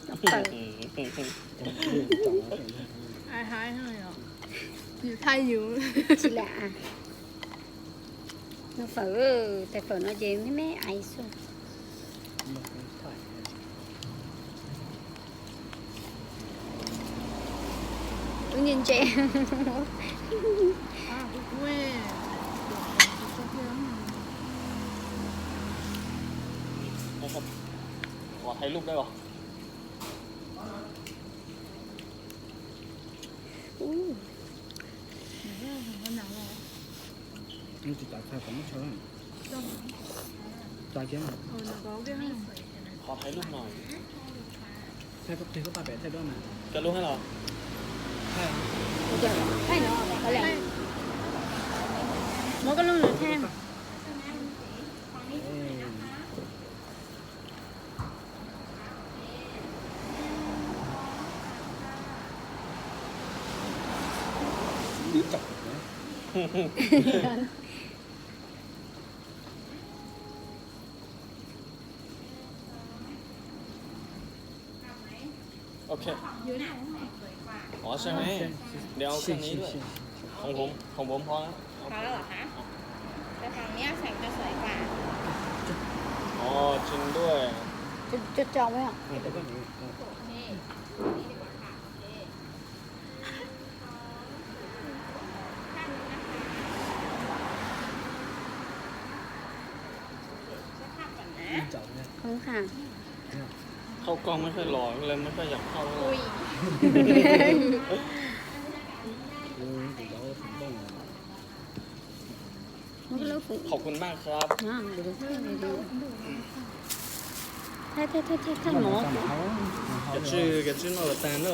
Noj fawm. Ai hais no yom. Yus thaij yus. Tsis lam. Noj fawm, tais fawm no ces me me ais xwb. Wb ntse ntse. Ua hais lub dawb os. Tsis tau thaij kom muab tso. Tso kiag. Qhov thaij lub no. Thaij koj pem thaij duab mas. Tso lub hab los. Thaij. Muab koj lub nws thaij. Ok. Ua, ใช่ไหม? เดี๋ยวเอาเครื่องนี้ด้วย ของผม ของผมพอแล้ว พอแล้วเหรอคะ จะทำเนี่ยใส่จะสวยกว่า อ๋อ จริงด้วย จะจะจองไว้อ่ะ โอเค นี่ดีกว่าค่ะ โอเค ขอบคุณค่ะ เข้ากล้องไม่ค่อยหล่อ ก็เลยไม่ค่อยอยากเข้าเท่าไหร่ ขอบคุณมากครับ Thaij, thaij, thaij, thaij mov. Kav tswj, kav tswj noj los tag na.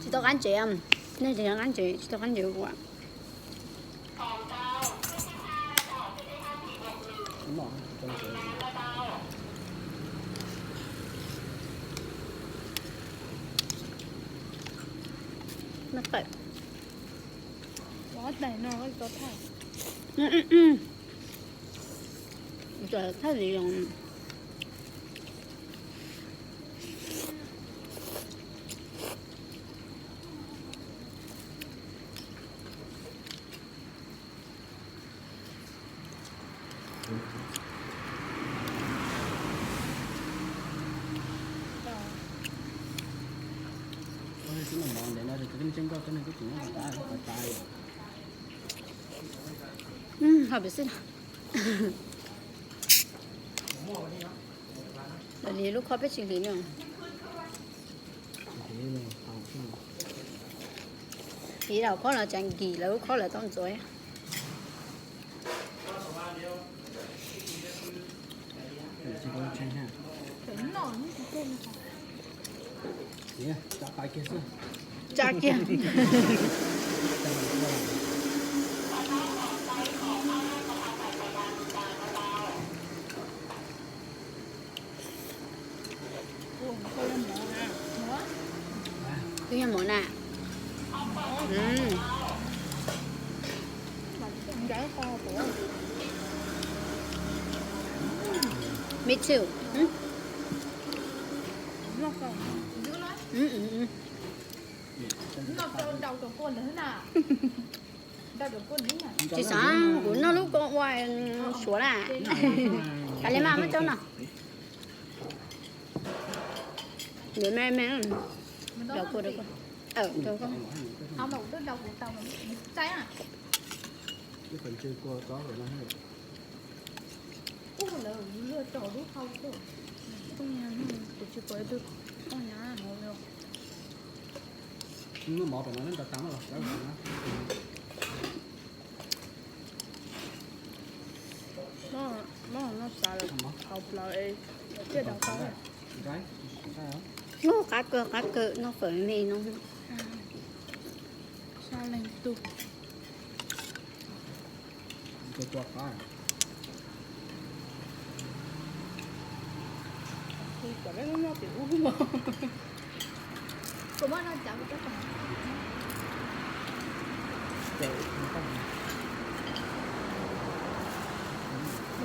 Tsis tau qab ntsev, nej tsis tau qab ntsev, tsis tau qab ntsev ua. Noj fawm. Thaij video. Hais pem xwb. Lawv li lub khob peb tsis hliv na. Hliv lawv khob los tseem nkim lawv lub khob lawv tau ntxuav. Tsa kiag. Twb yog mov na. Me too. Tsis xav, kuv noj lub ko ua suav na. Kav liam mas muab coj no. Nws me me. Rau koj, rau koj. Rau koj. Muab noj xav lawm, hauv plawv es tiaj daus tau. Noj qab kawg, qab kawg, noj fawm me no. Sab leej tug.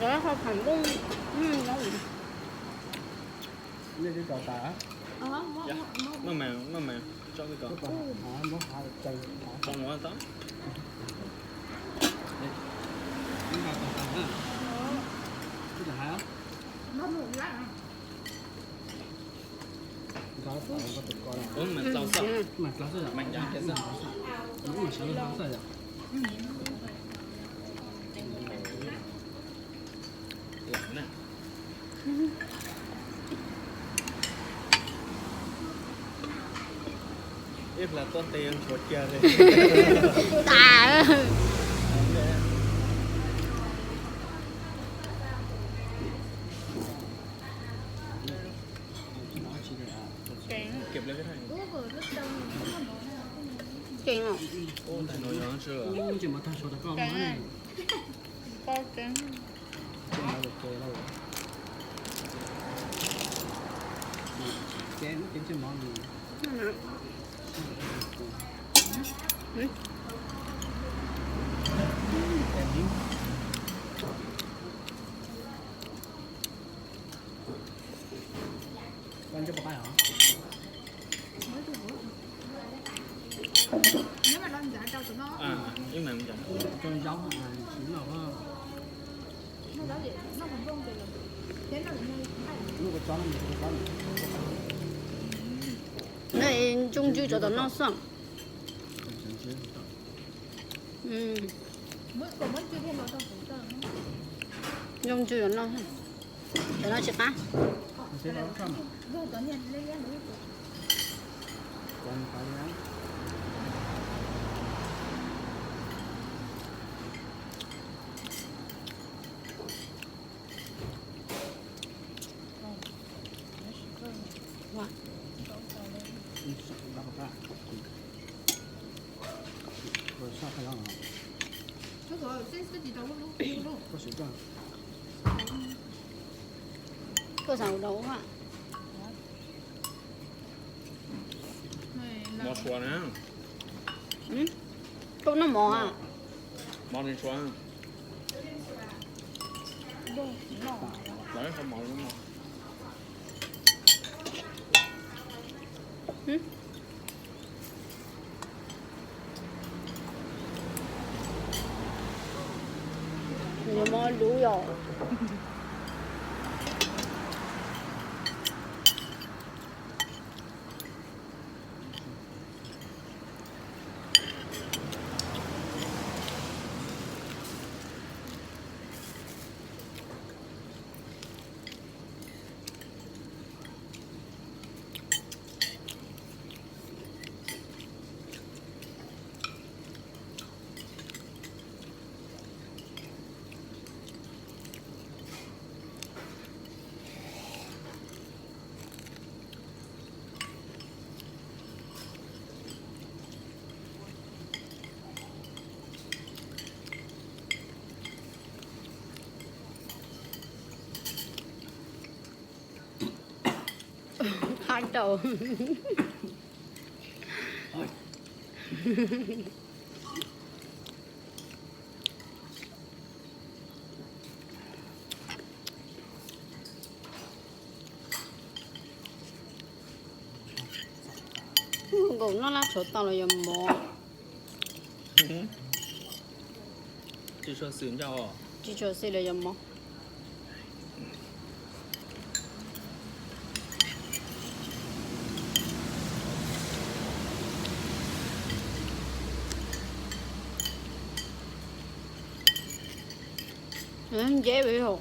Cov qhov nplooj, mm, no. Nej twb tso tas. Maj mam, maj mam tso twb tso. Tso no tau. Ub, mas txaus xwb, mas txaus xwb, mas ncav kiag xwb. Lam na. Ib hlais tuab tes yuav ntshuav kiag li. Tas. Kev os. Kev os. Kev. Ntsuj ntswg tso tom no xwb. Ntsuj ntswg tom no xwb. Cov no tsis qab. Tuaj xav ua dau ua. Mov tshua na. Koj noj mov a? Mov tshua. Nws mov luv yom. Qab rau. Nkaum noj lab tshuav tau los yog mov? Tsis tshua xwm ncauj. Tsis tshua xwm los yog mov? Nceb hauv.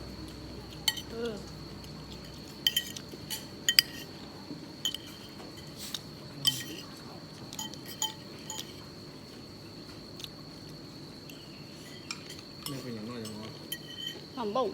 Paj npauj.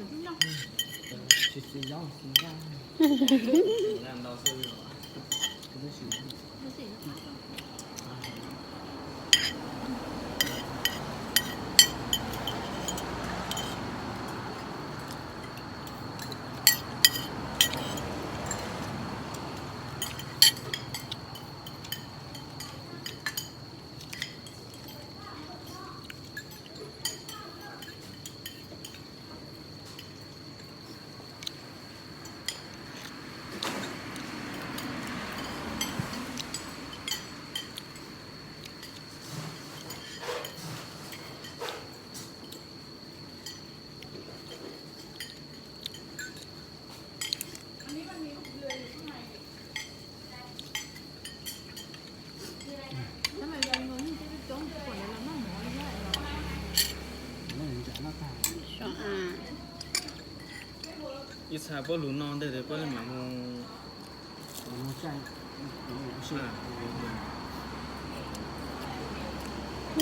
Ib txha puab lug noj ntej tes puab le maam moog.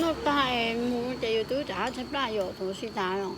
Noj tag es moog ces yus tub rov qab tshaib plab yom, thaum sib tag los.